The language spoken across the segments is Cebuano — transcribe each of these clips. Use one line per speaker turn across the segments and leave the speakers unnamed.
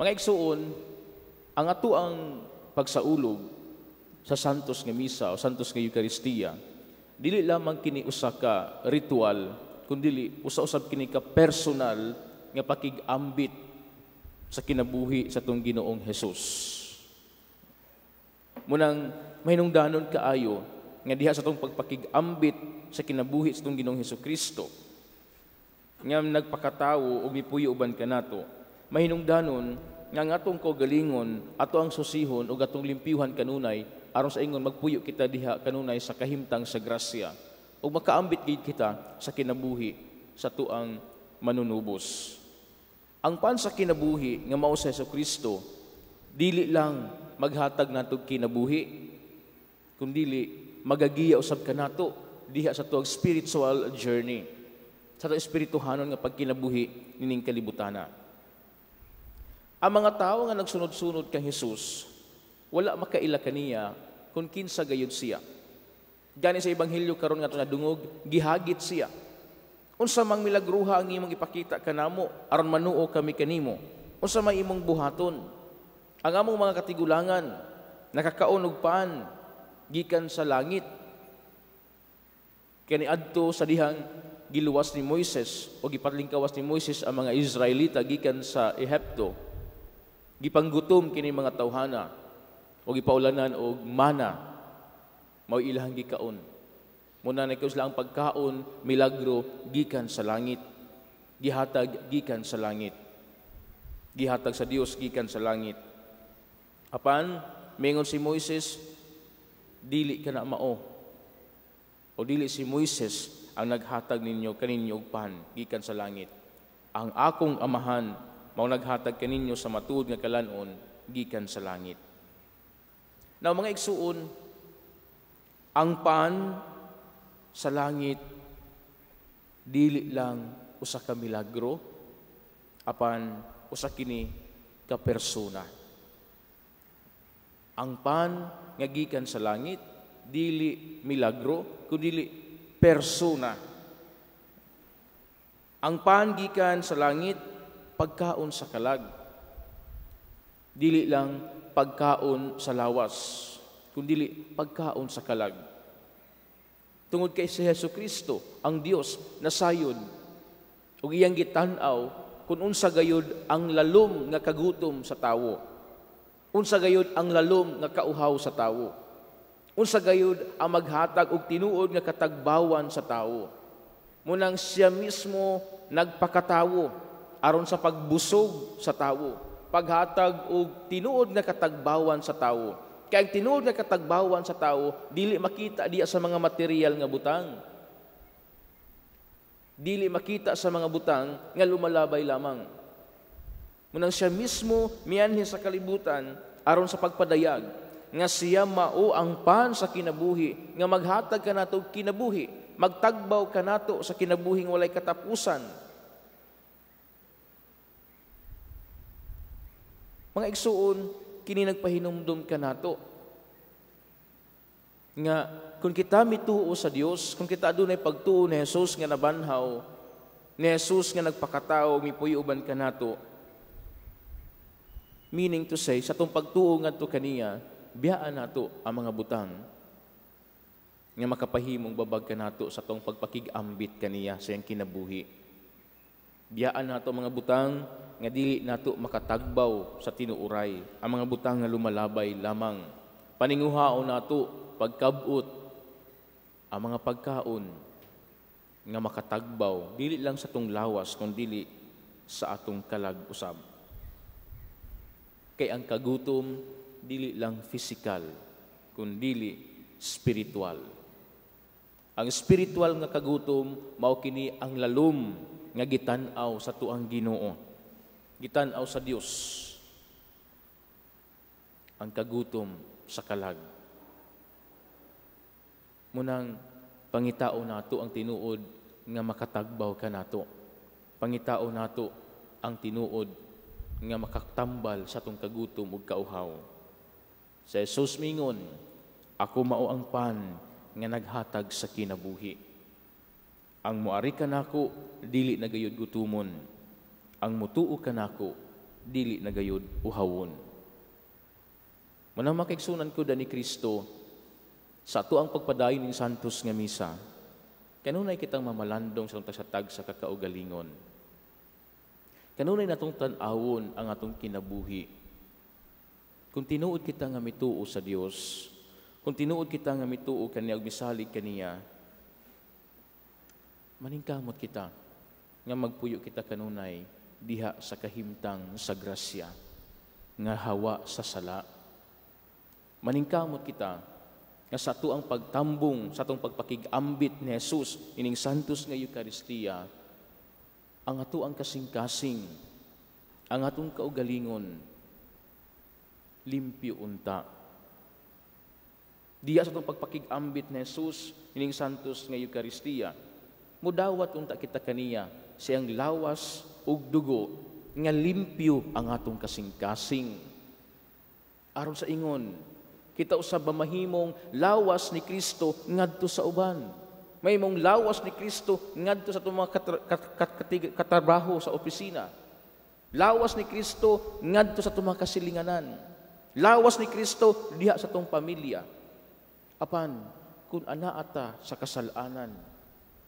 Mga igsuon, ang ato ang pagsaulog sa Santos nga Misa o Santos nga Eukaristiya, dili lamang kini usa ka ritual, kundili usa-usab kini ka personal nga pakig-ambit sa kinabuhi sa atong Ginoong Hesus. Munang mahinungdanon kaayo nga diha sa atong pagpakig-ambit sa kinabuhi sa atong Ginoong Hesus Kristo nga nagpakatawo ug mipuyo uban kanato, mahinungdanon nga ang atong kaugalingon ato ang susihon ug atong limpyuhan kanunay aron sa ingon magpuyo kita diha kanunay sa kahimtang sa grasya ug makaambit gid kita sa kinabuhi sa tuang manunubos. Ang pan sa kinabuhi nga mao sa Kristo dili lang maghatag natog kinabuhi, kundili magagiya usab kanato diha sa tuang spiritual journey, sa tuang espirituhanon nga pagkinabuhi nining kalibutana. Ang mga tawo nga nagsunod-sunod kang Hesus, wala makaila kaniya kung kinsa gayud siya. Gani sa ebanghelyo karon nga nadungog, gihagit siya. Unsa mang milagruha ang imong ipakita kanamo aron manuo kami kanimo? Unsa may imong buhaton? Ang among mga katigulangan nakakaon og pan gikan sa langit. Kaniadto sa dihang giluwas ni Moises o gipatlingkawas ni Moises ang mga Israelita gikan sa Ehipto. Gipanggutom kini mga tawhana o gipaulanan og mana, mao ilahang gikaon. Muna na sila ang pagkaon, milagro gikan sa langit, gihatag gikan sa langit, gihatag sa Dios gikan sa langit. Apan mingon si Moises, dili ka na mao o dili si Moises ang naghatag ninyo kaninyo og pan gikan sa langit. Ang akong Amahan mao naghatag kaninyo sa matuod nga kalan-on gikan sa langit. Now, mga igsuon, ang pan sa langit dili lang usa ka milagro, apan usa kini ka persona. Ang pan nga gikan sa langit dili milagro, kundi persona. Ang pan gikan sa langit, pagkaon sa kalag. Dili lang pagkaon sa lawas, kundi pagkaon sa kalag. Tungod kay si Hesus Kristo, ang Dios nasayod ug iyang gitan-aw kung unsa gayud ang lalom nga kagutom sa tawo. Unsa gayud ang lalom nga kauhaw sa tawo. Unsa gayud ang maghatag og tinuod nga katagbawan sa tawo. Munang siya mismo nagpakatawo aron sa pagbusog sa tawo, paghatag og tinuod nga katagbawan sa tawo. Kay ang tinuod nga katagbawan sa tawo dili makita diya sa mga material nga butang. Dili makita sa mga butang nga lumalabay lamang. Munang siya mismo mianhi sa kalibutan aron sa pagpadayag nga siya mao ang pan sa kinabuhi nga maghatag kanato og kinabuhi, magtagbaw kanato sa kinabuhing walay katapusan. Mga igsuon, kini nagpahinumdum kanato nga kung kita mituo sa Dios, kung kita adunay pagtuo ni Jesus nga nabanhaw, ni Jesus nga nagpakatao, mipuyo uban kanato, meaning to say, sa atong pagtuo ngadto kaniya, biyaan nato ang mga butang nga makapahimong babag kanato sa atong pagpakig-ambit kaniya sa iyang kinabuhi. Biyaan nato ang mga butang nga dili nato makatagbaw sa tinuoray, ang mga butang nga lumalabay lamang. Paninguhaon nato pagkabot ang mga pagkaon nga makatagbaw dili lang sa atong lawas kundi sa atong kalag usab. Kay ang kagutom dili lang physical kundili spiritual. Ang spiritual nga kagutom mao kini ang lalom nga gitan-aw sa tuang Ginoo, gitan-aw sa Dios. Ang kagutom sa kalag. Munang pangitao nato ang tinuod nga makatagbaw kanato. Pangitao nato ang tinuod nga makatambal sa atong kagutom ug kauhaw. Sa Jesus mingon, ako mao ang pan nga naghatag sa kinabuhi. Ang moari kanako dili na gayud gutumon. Ang mutuo kanako dili na gayud uhawon. Manang makaigsunan ko ni Kristo, sa ato ang pagpadayon ning Santos nga Misa, kanunay kitang mamalandong sa atong tag sa kakaugalingon. Kanunay natong tan-awon ang atong kinabuhi. Kung tinuod kita nga mituo sa Dios, kung tinuod kita nga mituo kaniya ug misalig kaniya, maningkamot kita nga magpuyo kita kanunay diha sa kahimtang sa grasya nga hawa sa sala. Maningkamot kita nga sa ato ang pagtambong, sa atong pagpakig-ambit ni Jesus ining Santos nga Eukaristiya, ang ato ang kasing-kasing, ang atong kaugalingon, limpyo unta. Diya sa atong pagpakig-ambit ni Jesus ining Santos nga Eukaristiya, mudawat unta kita kaniya siyang lawas ug dugo nga limpyo ang atong kasing-kasing. Aron sa ingon, kita usab mahimong lawas ni Kristo ngadto sa uban. Mahimong lawas ni Kristo ngadto sa atong mga katrabaho sa opisina. Lawas ni Kristo ngadto sa atong mga kasilinganan. Lawas ni Kristo diha sa atong pamilya. Apan kung anaa ta sa kasalanan,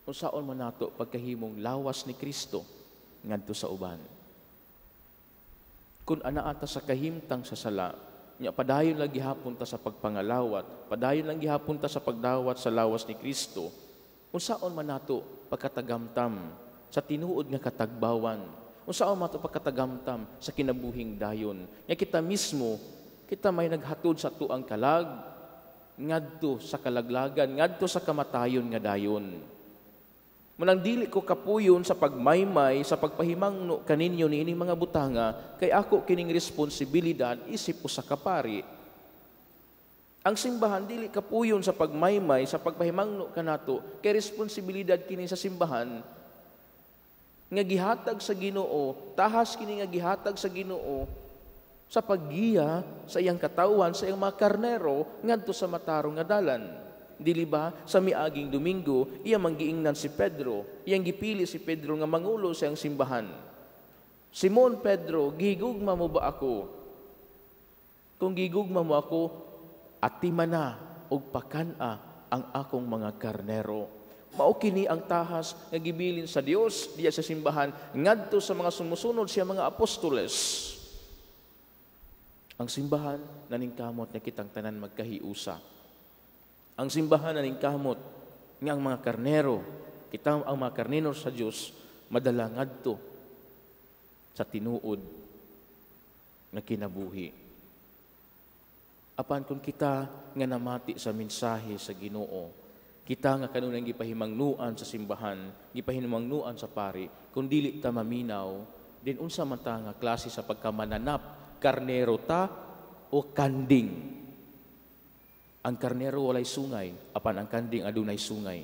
unsaon man nato pagkahimong lawas ni Kristo ngadto sa uban? Kung anaa ta sa kahimtang sa sala, nya padayon lang gihapon ta sa pagpangalawat, padayon lang gihapon ta sa pagdawat sa lawas ni Kristo, unsaon man nato pagkatagamtam sa tinuod nga katagbawan? Unsaon man nato pagkatagamtam sa kinabuhing dayon? Nga kita mismo, kita may naghatod sa tuang kalag ngadto sa kalaglagan, ngadto sa kamatayon nga dayon. Munang dili ko kapuyon sa pagmaymay, sa pagpahimangno kaninyo niining mga butanga, kay ako kining responsibilidad isip usa ka pari. Ang simbahan dili kapuyon sa pagmaymay, sa pagpahimangno kanato, kay responsibilidad kini sa simbahan nga gihatag sa Ginoo, tahas kini nga gihatag sa Ginoo sa paggiya sa iyang katawhan, sa iyang mga karnero ngadto sa matarong nga dalan. Dili ba sa miaging Domingo, iya manggiingnan si Pedro, iyang gipili si Pedro nga mangulo sa iyang simbahan. Simon Pedro, gigugma mo ba ako? Kung gigugma mo ako, atima na og pakan-a ang akong mga karnero. Mao kini ang tahas nga gibilin sa Dios diya sa simbahan ngadto sa mga sumusunod siya mga apostoles. Ang simbahan naningkamot nga kitang tanan magkahiusa. Ang simbahan naningkamot nga ang mga karnero, kita ang mga karnero sa Dios madala ngadto sa tinuod nga kinabuhi. Apan kung kita nga namati sa mensahe sa Ginoo, kita nga kanunay gipahimangnuan sa simbahan, gipahimangnuan sa pari, kung dili ta maminaw, din unsa man ta nga klase sa pagkamananap, karnero ta o kanding? Ang karnero walay sungay, apan ang kanding adunay sungay.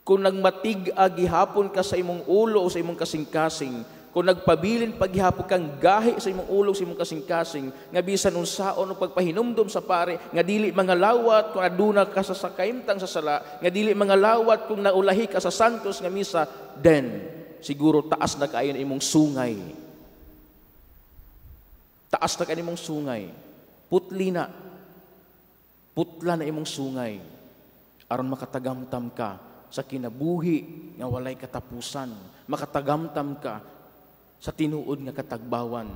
Kung nagmatig-a gihapon ka sa imong ulo o sa imong kasing-kasing, kung nagpabilin paghihapon kang gahi sa imong ulo sa imong kasing-kasing, nga bisan unsaon og pagpahinumdom sa pare, nga dili mga lawat kung aduna ka sa kahimtang sa sala, nga dili mga lawat kung naulahi ka sa Santos nga misa, then siguro taas na kaayo na imong sungay. Taas na kaayo imong sungay. Putli na. Putla na imong sungay. Aron makatagamtam ka sa kinabuhi nga walay katapusan. Makatagamtam ka sa tinuod nga katagbawan.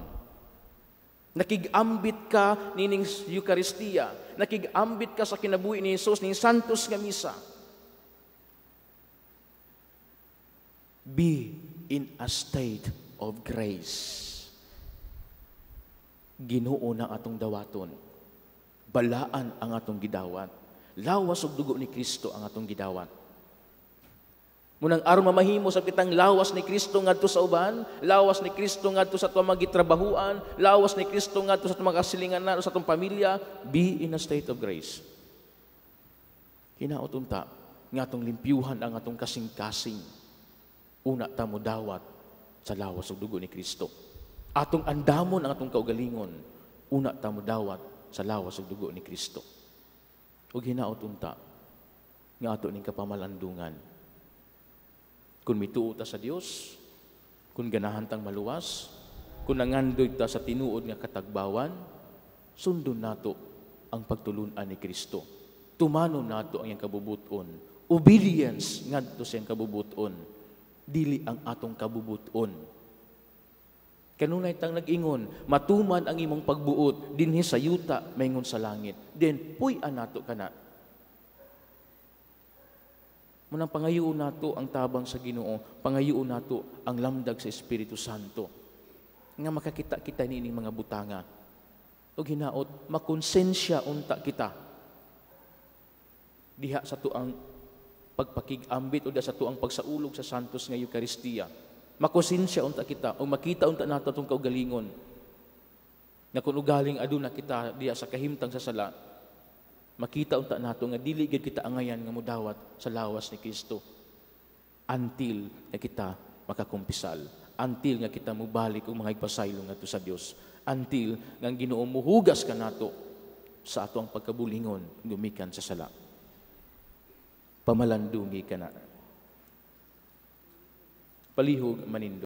Nakig-ambit ka nining Eucharistia. Nakig-ambit ka sa kinabuhi ni Jesus ning Santos nga misa. Be in a state of grace. Ginoo na atong dawaton. Balaan ang atong gidawat. Lawas ug dugo ni Kristo ang atong gidawat. Munang aron mamahimo sa kitang lawas ni Kristo ngadto sa uban, lawas ni Kristo ngadto sa atong mga gitrabahuan, lawas ni Kristo ngadto sa atong mga kasilinganan o sa atong pamilya, be in a state of grace. Hinaot unta nga atong limpyuhan ang atong kasing-kasing. Una ta mo dawat sa lawas ug dugo ni Kristo. Atong andamon ang atong kaugalingon, una ta mo dawat sa lawas ug dugo ni Kristo. Ug hinaot unta nga ato ning kapamalandungan. Kung mituo ta sa Dios, kung ganahan tang maluwas, Kung nangandoy ta sa tinuod nga katagbawan, sundon nato ang pagtulunan ni Kristo. Tumanon nato ang iyang kabubuton. Obedience ngadto sa iyang kabubuton. Dili ang atong kabubuton. Kanunay tang nag-ingon, "Matuman ang imong pagbuot dinhi sa yuta maingon sa langit." Then puy-an nato kana. Munang pangayoon nato ang tabang sa Ginoo, pangayoon nato ang lamdag sa Espiritu Santo nga makakita kita niining mga butanga. Ug hinaot makonsensya unta kita diha sa tuang pagpakig-ambit o diha sa tuang pagsaulog sa Santos nga Eukaristiya. Makonsensya unta kita o makita unta nato atong kaugalingon nga kung ugaling aduna kita diha sa kahimtang sa sala, makita unta nato nga dili gyud kita angayan nga mudawat sa lawas ni Kristo until nga kita makakumpisal, until nga kita mubalik ug mga pasaylo ngadto sa Dios, until nga ang Ginoo muhugas kanato sa ato ang pagkabulingon gumikan sa sala. Pamalandungi kana. Palihog manindog.